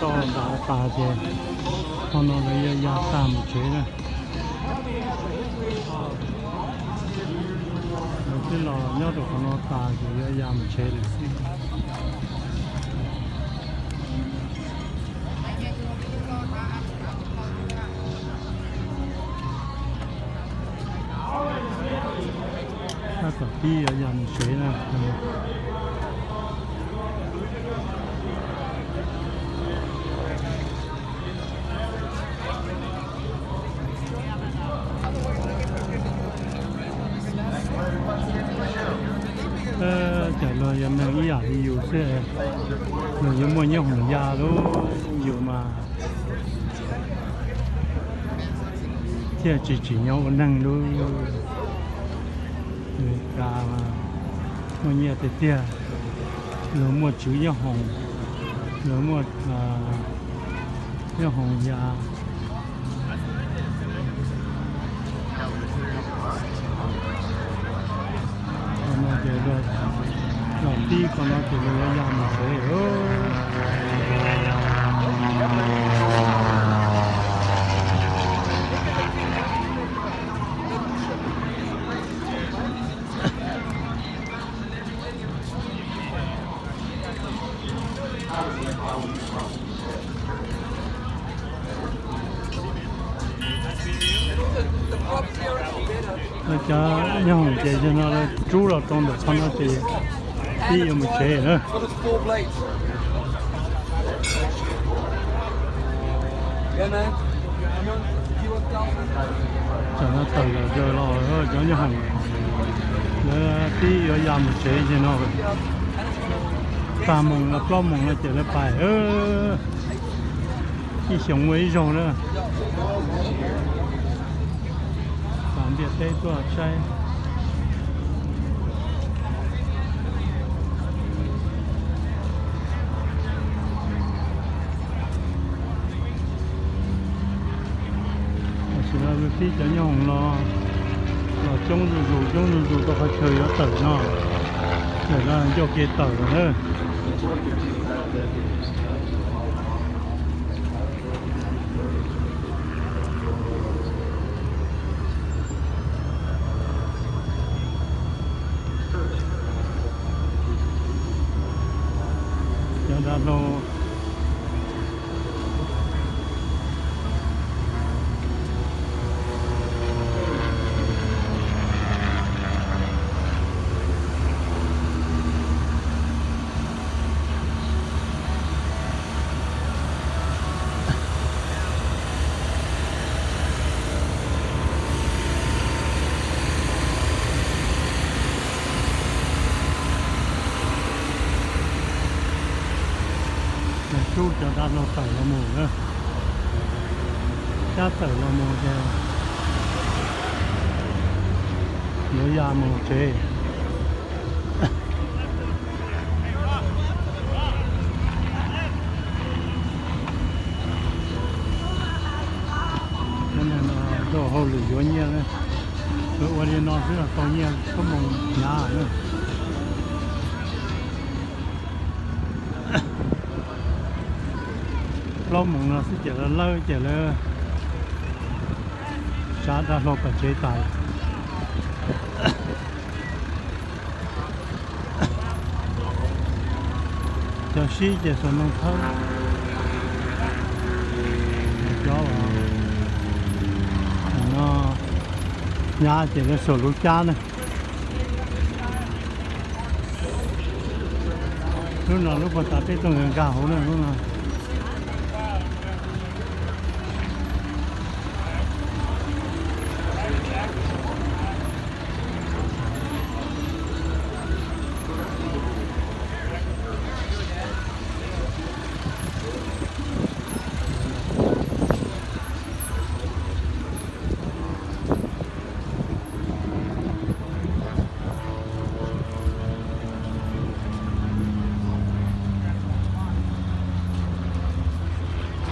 Tau nram tas ces qhov no lawv yuav ya tag mus tsev na. Lawv twb los nyob rau qhov no tas ces yuav ya mus tsev lawm xwb. Tab tom pib yuav ya mus tsev na. Cas luag yuav neeg ib yam li yus xwb, luag yuav muaj nyob hoom ya lub yus mas thiaj tsis tsim nyog ua neeg lub. Amelikas muaj nyiaj tiag tiag, luag muaj tswv nyob hoom, luag muaj nyob hoom ya. Qhov no ces los tib qhov no ces luag yuav ya mus tsev. Cov nyob hoom ces yog no rub los rau ntawm qhov no ces pib yuav mus tsev na. Tam no tawm los cov nyob hoom, lawv pib yuav ya mus tsev ces no tag moos los plaub moos no ces lawv pais. Ib xyoos muaj ib zaug na. Pas ntiaj teb tuaj saib. Tam sim no pib cov nyob hoom los, los coob zuj zus coob zuj zus rau qhov chaw yuav tawm no. Ntawm no ncauj ke tawm lawm na. Cov dav hlau. Cub cov dav hlau tawm los mus na. Cab tawm los mus ces yuav ya mus tsev. Cov neeg no rau hauj lwm yuav nyiaj na. Lawv ua li no xwb los tau nyiaj koob moos hnyav na. Plaub moos no xwb ces lawv lawb ces lawv tsav dav hlau pam tsev tas. Cov sib ces xuas ntoo thawb. Cov no hnyav ces lawv xuas luv cab na. Lub no lub puag ta peb tuaj nkag nkag hauv na lub no.